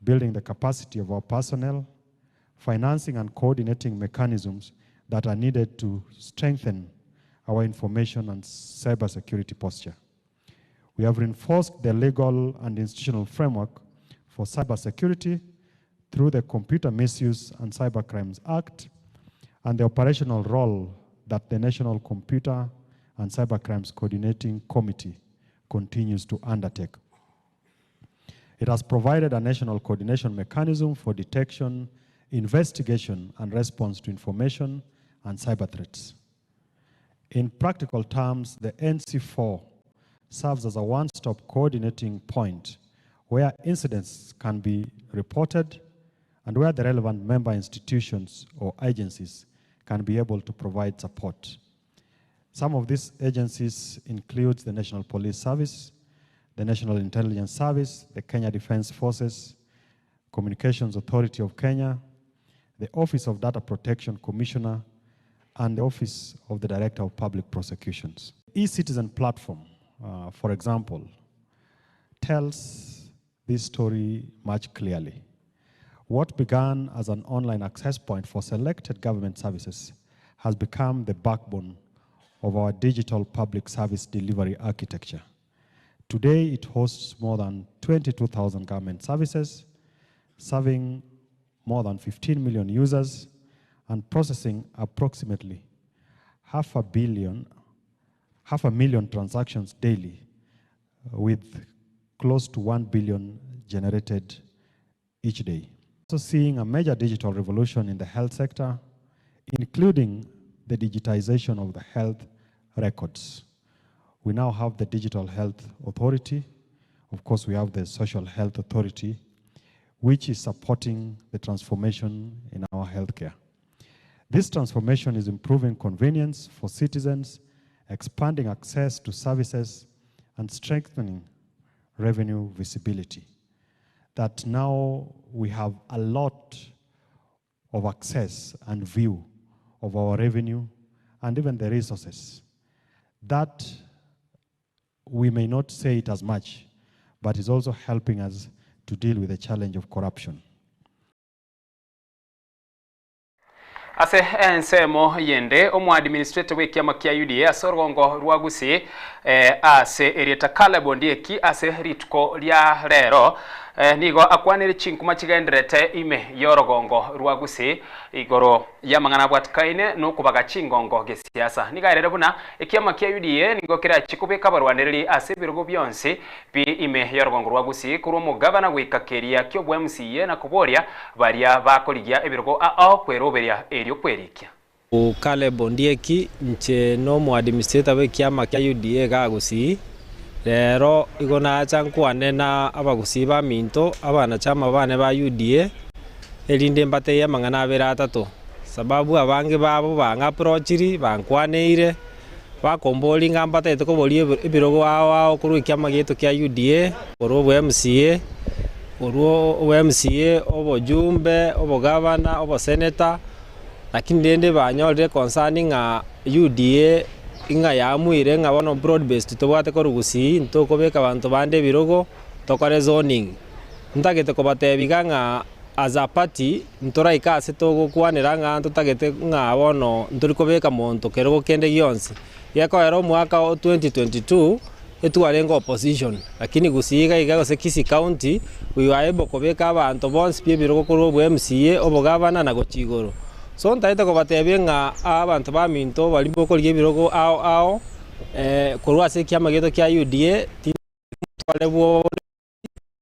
building the capacity of our personnel, financing and coordinating mechanisms that are needed to strengthen our information and cybersecurity posture. We have reinforced the legal and institutional framework for cybersecurity through the Computer Misuse and Cybercrimes Act and the operational role that the National Computer and Cybercrimes Coordinating Committee continues to undertake. It has provided a national coordination mechanism for detection, investigation, and response to information and cyber threats. In practical terms, the NC4 serves as a one-stop coordinating point where incidents can be reported and where the relevant member institutions or agencies can be able to provide support. Some of these agencies include the National Police Service, the National Intelligence Service, the Kenya Defense Forces, Communications Authority of Kenya, the Office of Data Protection Commissioner, and the Office of the Director of Public Prosecutions. E-Citizen platform, for example, tells this story much clearly. What began as an online access point for selected government services has become the backbone of our digital public service delivery architecture. Today, it hosts more than 22,000 government services, serving more than 15 million users, and processing approximately half a million transactions daily, with close to 1 billion generated each day. Also seeing a major digital revolution in the health sector, including the digitization of the health records. We now have the Digital Health Authority. Of course, we have the Social Health Authority, which is supporting the transformation in our healthcare. This transformation is improving convenience for citizens, expanding access to services, and strengthening revenue visibility. That now we have a lot of access and view of our revenue and even the resources. That we may not say it as much, but is also helping us to deal with the challenge of corruption.
Ase ensemo yende, omoadministrator bw'ekiama kia UDA ase orogongo rwa Gusii ase erieta Caleb Ondieki ase rituko ria rero nigo akwanire chinkuma chigendererete ime y'orogongo rwa Gusii igoro y'amang'ana abwatikaine nokobaga chingongo gesiasa. Nigo aerire buna ekiama kia UDA nigo kerachie kobeka abarwanereri ase ebirogo bionsi pi ime y'orogongo rwa Gusii korwa omogabana goika keria ki'obwa MCA na koboria baria bakorigia ebirogo ao kweroberia erio kwerikia.
Caleb Ondieki, Inche nomoadministrator bw'ekiama kia UDA igaa Gusii, rero igo nacha nkwane na abagusii baminto, abanachama bane ba UDA, erinde mbatebie amang'ana abere atato, sababu abange babo bang'approachiri, bankwaneire, Bakomboria ng'a mbatagete koboria ebirogo ao ao korwa ekiama giaito kia UDA, korwa obo MCA, korwa obo MCA, obojumbe, obogavana, oboseneta, lakini rende banyorire concern ng'a UDA ng'a yaamuire ng'a bono broad based tobwate korwa Gusii, ntokobeka abanto bande ebirogo, tokore zoning. Ntagete kobatebia iga ng'a as a party, ntoraike ase togokwanera ng'a ntotagete ng'a bono ntori kobeka monto kerogo kende gionsi. Gekoera omwaka o 2022, etwarenge opposition, lakini Gusii iga iga gose Kisii County, we were able kobeka abanto bonsi pi ebirogo korwa obwa MCA, obogavana na gochia igoro. So ntagete kobatebia ng'a abanto baminto baria bokorigia ebirogo ao ao, korwa ase ekiama giaito kia UDA, tintware bwoba bonde.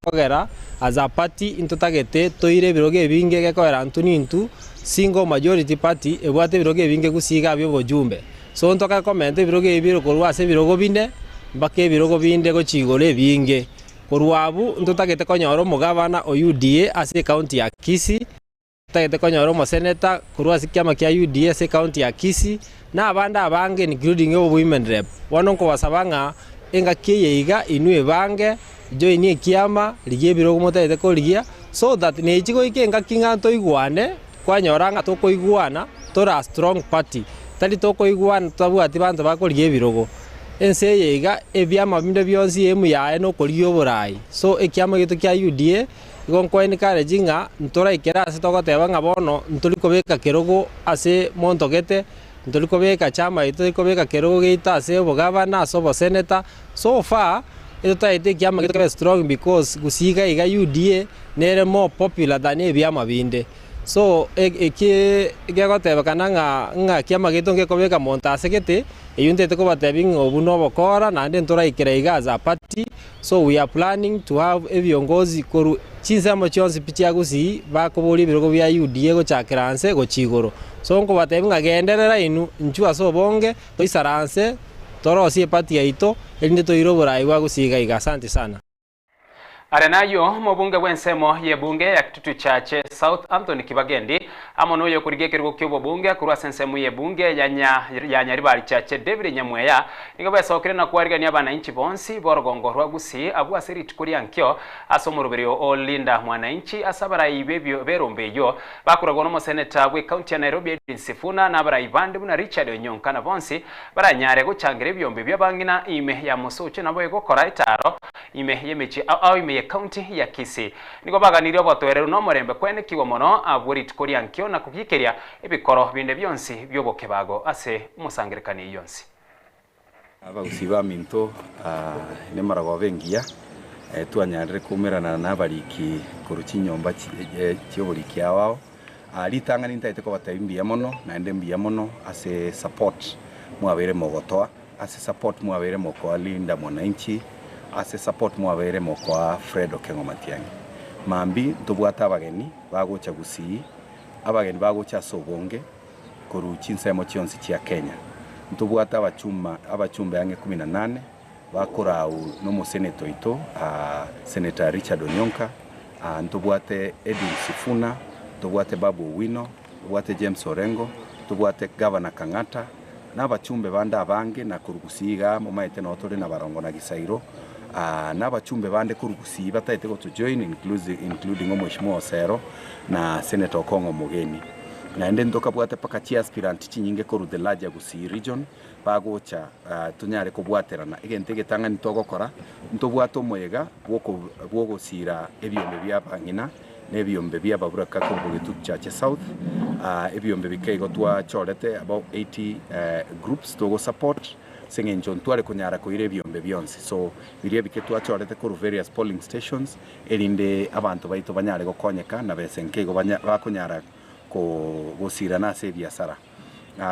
Kogera as a party intotagete toire ebirogo ebinge gekoera intwe nintwe single majority party ebwate ebirogo ebinge gusii iga bia obojumbe. So ntoke komenta ebirogo ebi bire korwa ase ebirogo bine mpaka ebirogo binde gochia igoro ebinge. Korwa abwo ntotagete konyora omogavana o UDA ase ecounty ya Kisii. Totagete konyora omoseneta korwa ase ekiama kia UDA ase ecounty ya Kisii, na abande abange including obo women rep. Bono nkobasaba ng'a engaki eye iga inwe ebange, join ekiama, rigia ebirogo motagete korigia, so that nechi goika engaki ng'a ntoigwane, kwanyora ng'a tokoigwana tore a strong party, tari tokoigwana totabwati banto bakorigia ebirogo. Ense eye iga ebiama binde bionsi aim yaye nokorigia oborai, so ekiama giaito kia UDA. Igo nko encourage ng'a ntoraikere ase togoteba ng'a bono ntori kobeka kerogo ase monto gete, ntori kobeka chama yaito tori kobeka kerogo giaito ase obogavana, ase oboseneta, so far etotaete ekiama giaito kebe strong because gusii iga iga UDA nere more popular than ebiama binde. So eki gegotebekana ng'a ng'a ekiama giaito ngekobeka monto ase gete, eyio ntaete kobatebia ng'a obwo nobokora naende ntoraikera iga as a party. So we are planning to have ebiongozi korwa chinsemo chionsi pi chia Gusii bakoboria ebirogo bia UDA gochakera nse gochia igoro. So nkobatebia ng'a genderera inwe inchuo ase obonge toisaranse torosie eparty yaito erinde toire oborai bwa Gusii iga iga. Asante sana.
Are nayio omobunge bw'ensemo y'ebunge ya Kitutu Chache South Anthony Kibagendi amo noyokorigia ekerogo ki'obobunge korwa ase ensemo y'ebunge ya ya Nyaribari Chache David Nyamweya Nigo besokire na kwarigania abanainchi bonsi b'orogongo rwa Gusii abwo ase rituko ria nkio ase omoroberio o Linda Mwananchi ase abarai b'ebio b'erombe eyio bakoragwa n'omoseneta bw'ecounty ya Nairobi Edwin Sifuna na abarai bande buna Richard Onyonka na bonsi baranyare gochangera ebiombe bi'abang'ina ime ya Mosocho naboigo gokora etaro ime y'emechie ao ao ime y'ecounty ya Kisii. Nigo baganirie obotoereru na omorembe kwenekigwa mono abwo rituko ria nkio na kogikeria ebikoro binde bionsi bi'obokebago ase omosangererekano eyio yonsi.
Abagusii baminto, nemaragoba engiya, twanyarire koumerana nabariki korwa chinyomba chi'oboriki ao ao. Ritang'ani ntagete kobatebia mbuya mono, naende mbuya mono ase support mwabeire mogotoa, ase support mwabeire mokoa Linda Mwananchi, ase support mwabeire mokoa Fred Okengo Matiang'i. Mambia ntobwate abageni bagocha Gusii, abageni bagocha ase obonge. korwa chinsemo chionsi chia Kenya. Ntobwate abachuma abachumbe ang'e 18 bakorau nomoseneta oito Senator Richard Onyonka, ntobwate Edwin Sifuna, ntobwate Babu Owino, ntobwate James Orengo, ntobwate Governor Kang'ata, na abachumbe bande abange na korwa Gusii igaa momaete noo tore na Barongo na Gisairo. Na abachumbe bande korwa Gusii bataete goto join including omweshimiwa Osero na Senator Okong'o Omogeni. Naende ntokabwate mpaka chiaspirant chinyinge korwa the larger Gusii region bagocha tonyare kobwaterana. Egento egetang'ani togokora ntobwate omoyega bwogosira ebiombe bia abang'ina na ebiombe bia ababuraka korwa Bogetutu Chache South. Ebiombe bike igo twachorete about 80 groups togosupport. Ase eng'encho ntware konyara koira ebiombe bionsi, so biria ebike twachorete korwa various polling stations, erinde abanto baito banyare gokonyeka na besa enke igo bakonyara gosirana ase ebiasara.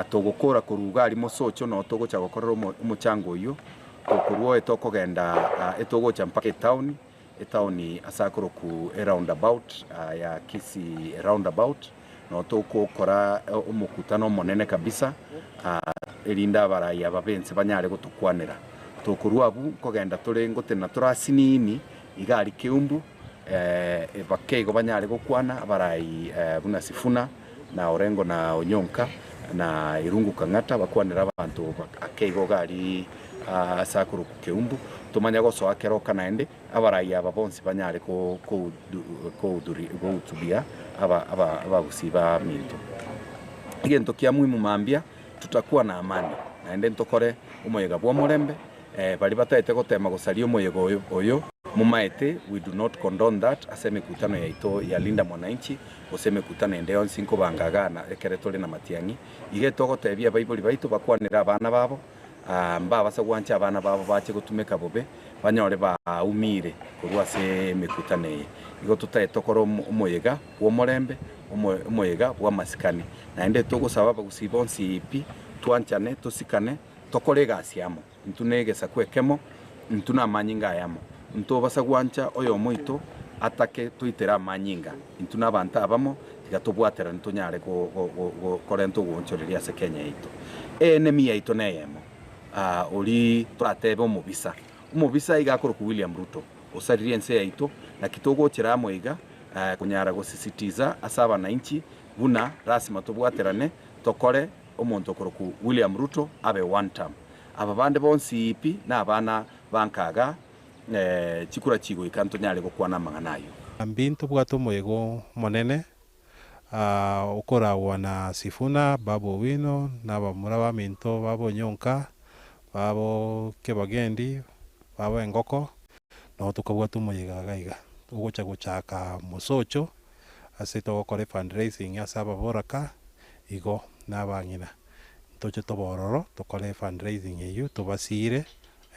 Togokora korwa iga aria mosocho noo togocha gokorera omochango oyio, tokorwa oye tokogenda etogocha mpaka etown, etown ase akorokwa eroundabout ya Kisii roundabout. Noo togokora omokutano omonene kabisa, erinde abarai aba b'ense banyare gotokwanera. Tokorua abwo nkogenda tore ngotenena tore asinini iga aria Keumbu, bake igo banyare gokwana abarai buna Sifuna na Orengo na Onyonka na Irungu Kang'ata bakwanere abanto ake igo iga aria ase akorokwa Keumbu, tomanye gosoa keroka naende. Abarai aba bonsi banyare kohutubia abagusii baminto. Egento kia muhimu mambia tutakuwa na amani, naende ntokore omoyega bw'omorembe. Baria bataete gotema gosaria omoyega oyo momaete we do not condone that ase emekutano yaito ya Linda Mwananchi gose emekutano ende yonsi nkobanga igaa ekere tore na matiang'i. Iga etogotebia abaibori baito bakwanere abana babo. Mbabasa gwancha abana babo bache gotumeka bobe, banyore baumire korwa ase emekutano eye. Igo totae tokore omoyega bw'omorembe, omoyega bw'amasikani. Naende togosaba abagusii bonsi pi, twanchane, tosikane, tokore egasi amo. Intwe negesaku ekemo, intwe namanyinga ayamo. Ntobasa gwancha oyomo oito atake toitere amanyinga. Intwe nabanto abamo, tiga tobwaterane tonyare korenta ogoonchoreria ase Kenya yaito. Enemy yaito neyemo, oria toratebe omobisa. Omobisa iga akorokwa William Ruto, osaririe ense yaito, naki togochera amo iga konyara gosisitiza ase abanainchi buna lasima tobwaterane tokore omonto okorokwa William Ruto abe one term. Aba bande bonsi pi nabana ba nkaga chikura chigoika ntonyare gokwana amang'ana ayio.
Mbi ntobwate omoyega omonene okoragwa na Sifuna, Babu Owino, na abamura baminto babo Onyonka, babo Kebagendi, babo Engoko, nabo tokabwate omoyega iga iga. Togocha gochaka mosocho ase togokora efundraising ase ababoraka igo na abang'ina. Ntoche tobe ororo tokore efundraising eyio tobasire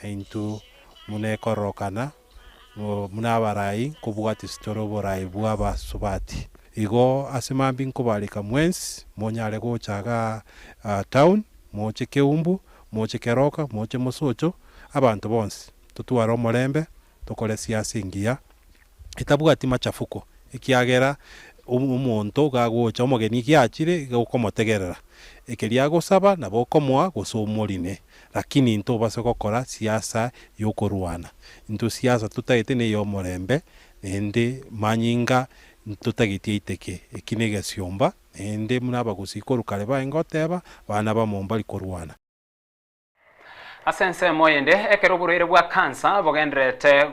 Intwe buna ekororokana, buna abarai nkobwatisia tore oborai bw'abasubati. Igo ase mambia nkobarika mwensi monyare gocha igaa town, moche Keumbu, moche Keroka, moche Mosocho, abanto bonsi totware omorembe, tokore siasa engiya etabwati machafuko, ekiagera omonto gagocha omogeni giachire iga okomotegerera, ekeria agosaba nabo okomoa gose omorine, lakini ntobase gokora siasa yokorwana. Intwe siasa totagete na eyomorembe, naende manyinga ntotageti aiteke, eki na egesiomba, naende buna abagusii korwa kare baenge goteba, bana bamo mbari korwana.
Ase ensemo eyende, ekero oborwaire bwa kansa bogendererete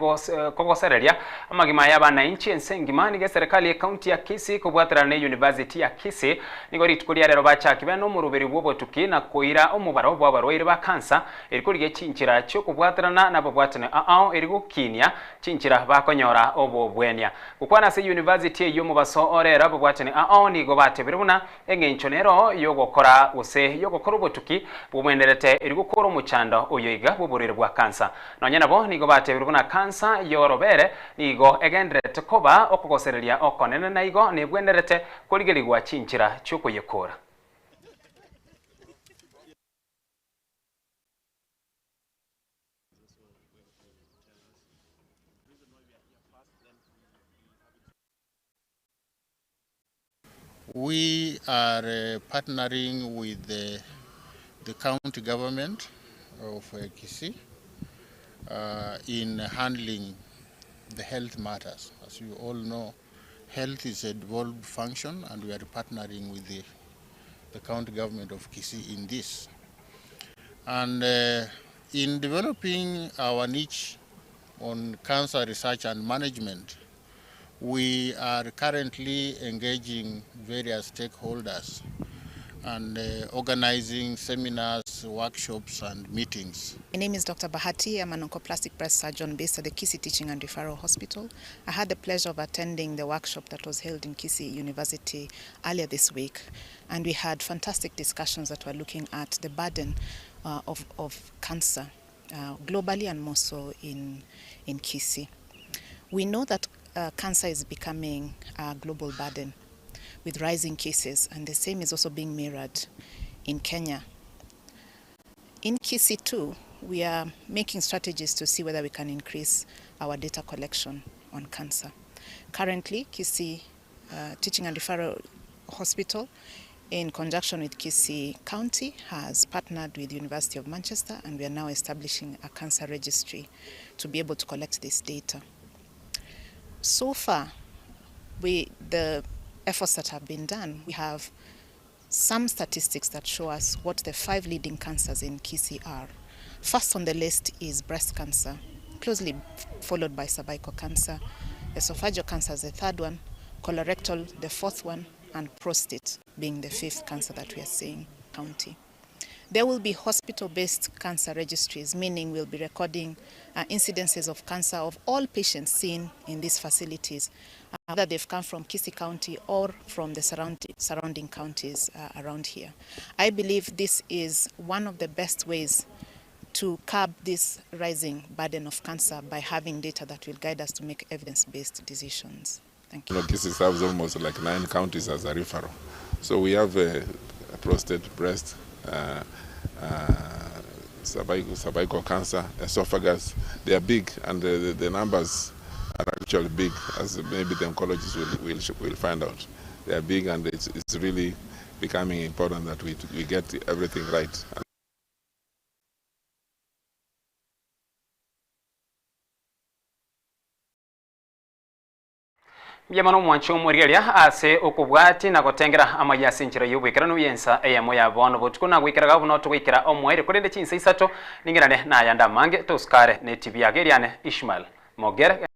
kogosereria amagima y'abanainchi ense engima, nigo eserekari y'ecounty ya Kisii kobwaterana ne University ya Kisii nigo rituko ria rero bachaki bene omoroberi bw'obotuki na koira omobaro bw'abarwaire ba kansa eri korigia chinchera chi'okobwaterana nababwatani ao eri gokinia chinchera bakonyora obobwenia. Gokwana ase University eyio omobaso o rero ababwatani ao nigo batebire buna Engencho nero y'ogokora gose y'ogokora obotuki bw'omwenerete eri gokora omochando oyo iga bw'oborwaire bwa kansa. Nonya nabo nigo batebirwe buna kansa y'orobere nigo egendererete koba okogosereria okonene na igo nebwenerete korigerigwa chinchera chi'okoyekora.
We are partnering with the, the county government of Kisii in handling the health matters. As you all know, health is a devolved function and we are partnering with the, the county government of Kisii in this. And in developing our niche on cancer research and management. We are currently engaging various stakeholders and organizing seminars, workshops, and meetings.
My name is Dr. Bahati. I'm an oncoplastic breast surgeon based at the Kisii Teaching and Referral Hospital. I had the pleasure of attending the workshop that was held in Kisii University earlier this week, and we had fantastic discussions that were looking at the burden of, of cancer globally and more so in, in Kisii. We know that cancer is becoming a global burden with rising cases, and the same is also being mirrored in Kenya. In Kisii too, we are making strategies to see whether we can increase our data collection on cancer. Currently, Kisii Teaching and Referral Hospital, in conjunction with Kisii County, has partnered with the University of Manchester, and we are now establishing a cancer registry to be able to collect this data. So far, we, the efforts that have been done, we have some statistics that show us what the five leading cancers in Kisii are. First on the list is breast cancer, closely followed by cervical cancer, esophageal cancer is the third one, colorectal the fourth one, and prostate being the fifth cancer that we are seeing county. There will be hospital-based cancer registries, meaning we'll be recording incidences of cancer of all patients seen in these facilities, whether they've come from Kisii County or from the surrounding, surrounding counties around here. I believe this is one of the best ways to curb this rising burden of cancer by having data that will guide us to make evidence-based decisions. Thank
you. You know, Kisii serves almost like nine counties as a referral. So we have a prostate, breast, cervical, cervical cancer, esophagus. They are big, and the, the, the numbers are actually big, as maybe the oncologists will, will, will find out. They are big, and it's, it's really becoming important that we, we get everything right.
Mbuya mono omwanchi omorigereria ase okobwatia na gotengera amaya ase enchera y'oboikeranu y'ensa eyemo ya bono botuko na goikera iga buna togoikera omoerio korende chinsa isato ning'irane nayande amange tosikare ne TV yage eriane Ishmael Mogere.